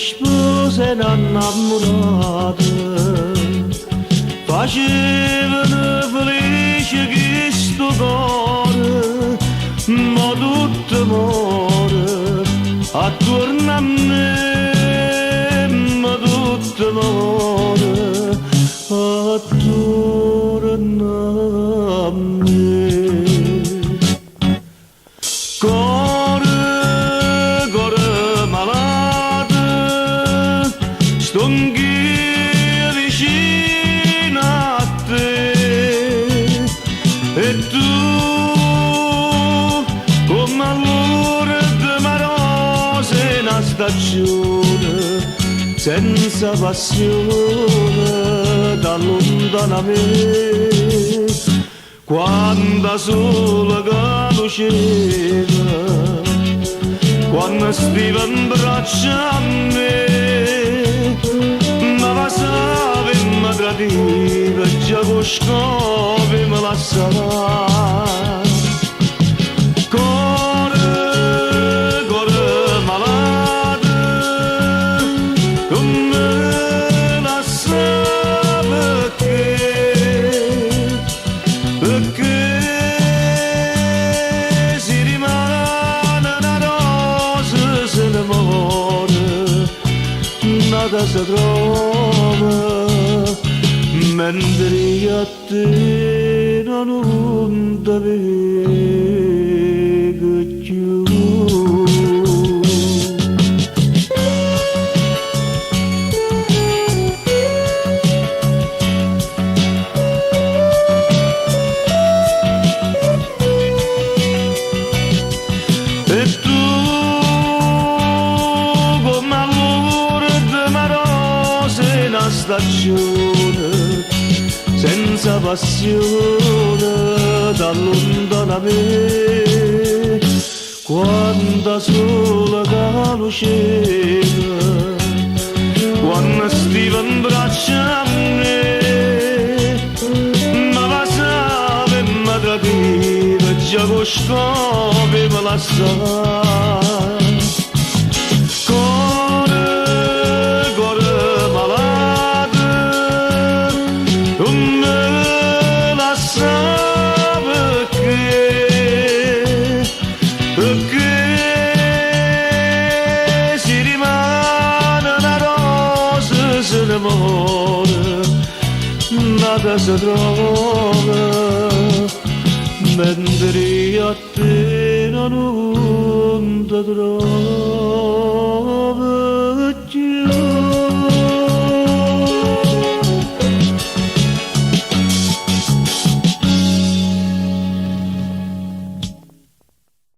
spose 'nnammurate Facevano felice chisto core, ma tutto more attorno a me, ma tutto more attorno a me. Core, core malato, stongh'io vicino a te e tu come all'urdema rosa 'e 'na stagione senza passione t'alluntane 'a me quando 'o sole ca luceva quanno stive 'mbraccio a me me vasave e me tradive già cu 'o scopo 'e me lassà. Core, core malato, tu me lasse pecché? Pecché si dimane 'na rosa se ne more, n'ata se trova, mentre io a te nun te veco cchiù. E tu comme all'urdema rosa 'e 'na stagione senza passione t'alluntane 'a me quando 'o sole ca luceva quanno stive 'mbraccio a me me vasave e me tradive già cu 'o scopo 'e me lassà. Core, core malato, tu me lasse pecché? Pecché si dimane 'na rosa se ne more, n'ata se trova, mentre io a te nun te trovo.